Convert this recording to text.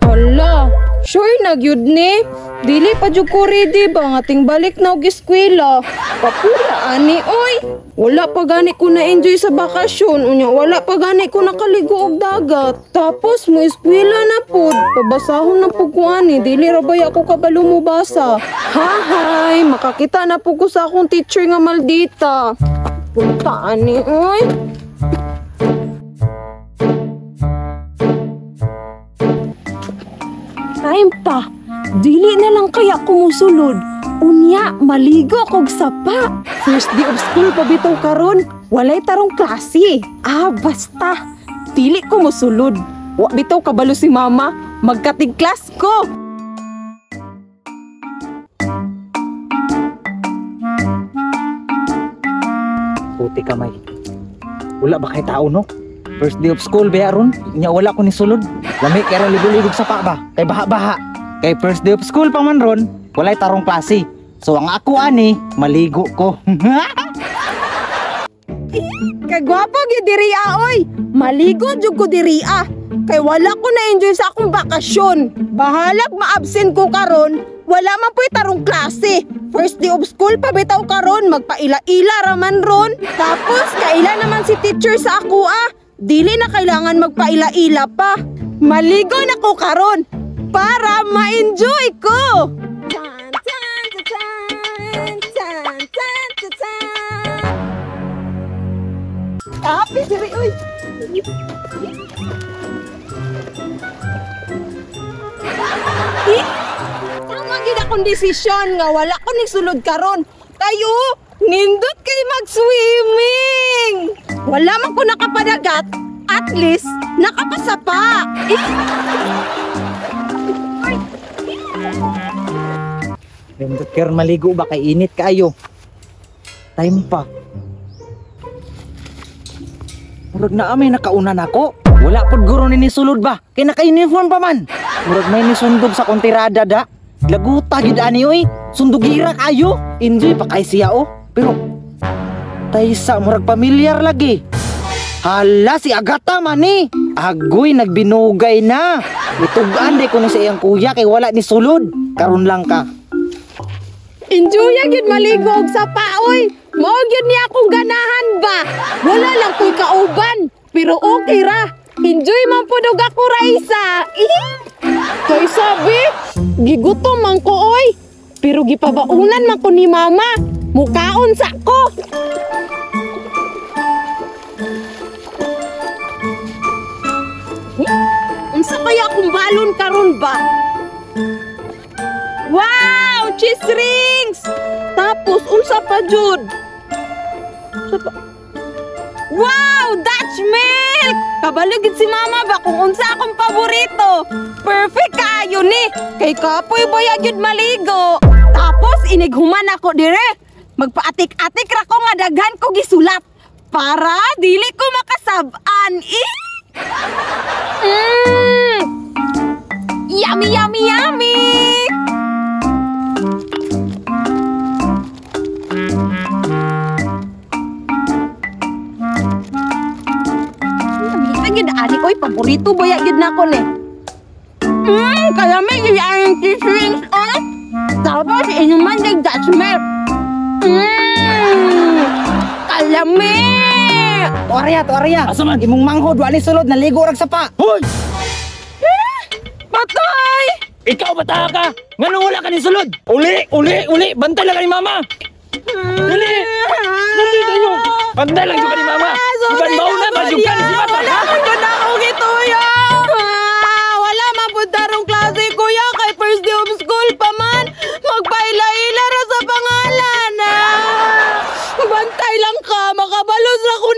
Hala, sure na gyud ni. Dili pa jud ko ready ba nga ting balik na og eskwela. Kapula ani oy. Wala pa gani ko na enjoy sa bakasyon unya wala pa gani ko nakaligo og dagat. Tapos mo eskwela na pud. Pabasahon na pud ko ani, dili ra baya ko kabalo mo basa. Hahay, makakita na pud ko sa akong teacher nga maldita. Punta ani oy. Time pa. Dili na lang kaya kumusulod. Unya, maligo kog sapa. First day of school pa bitaw karon. Walay tarong klase. Ah, basta. Dili ko musulod. Wa bitaw kabalo si mama. Magkatig class ko. Puti kamay. Wala ba kay tao no? First day of school ba ron? Nya wala ko ni sulod. Lami kay ron ligo-ligog sa pa ba? Kay baha-baha. Kay first day of school pa man ron, walay tarong klase. So ang ako ani, maligo ko. Kagwapo gyud diri oy. Maligo jud ko diri. Kay wala ko na-enjoy sa akong bakasyon. Bahalag ma-absent ko karon, wala man puy tarong klase. First day of school pa bitaw karon, magpaila-ila ra man ron. Tapos kaila naman si teacher sa ako ah. Dili na kailangan magpaila-ila pa. Maligo na ko karon para ma-enjoy ko. Tan, tan, tan, tan, tan, tan, tan. Happy diri oy. Tama gid akong desisyon nga wala ko ni sulod karon. Kayo nindot kay mag-swimming. Wala man ko nakapadagat, at least nakapasapa. Nindot karon maligo ba kay init kaayo. Time pa. Murag na may nakauna nako. Wala pud guro ni sulod ba? Kay naka-uniform pa man. Murag may nisundog sa kontirada da. Laguta gid ani oy. Sundugira kayo. Enjoy pa kay siya oh. Pero taysa murag pamilyar lagi. Hala si Agata man ni. Agoy nagbinugay na. Itugan di ko ni sa iyang kuya kay wala ni sulod. Karon lang ka. Enjoy gyud maligo og sapa oy. Mao gyud ni akong ganahan ba. Wala lang koy kauban, pero okay ra. Enjoy man pud og ako Raisa. Kay sabi, gigutom man ko oy. Pero gipabaunan man ko ni mama. Mukaon sa ko. Unsa kaya akong balon karon ba? Wow, cheese rings. Tapos unsa pa jud? Unsa pa? Wow, Dutch milk. Kabalo gid si mama ba kung unsa akong paborito. Perfect kaayo ni. Kay kapoy boya gyud maligo. Tapos inighuman ako dire. Magpaatik-atik ra ko nga daghan ko gisulat para dili ko makasab-an. Yummy, yummy, yummy. Gid ani oy, paborito boya gid nako ni. Kalami gid ang cheese rings oy. Tapos inuman dag Dutch milk. Kalami. Tuarya, tuarya. Asa man? Imong manghod wa ni sulod naligo rag sapa. Hoy! Patay! Ikaw bata ka. Ngano wala ka ni sulod? Uli, uli, uli. Bantay lang ni mama. Dali. Dali tayo. Bantay lang jud ka ni mama. Iban bauna ba jud ka ni si bata? Wala man jud ako gituyo. Wala man pud tarong klase kuya kay first day of school pa man. Magpaila-ila ra sa pangalan. Bantay lang ka, makabalos ra ko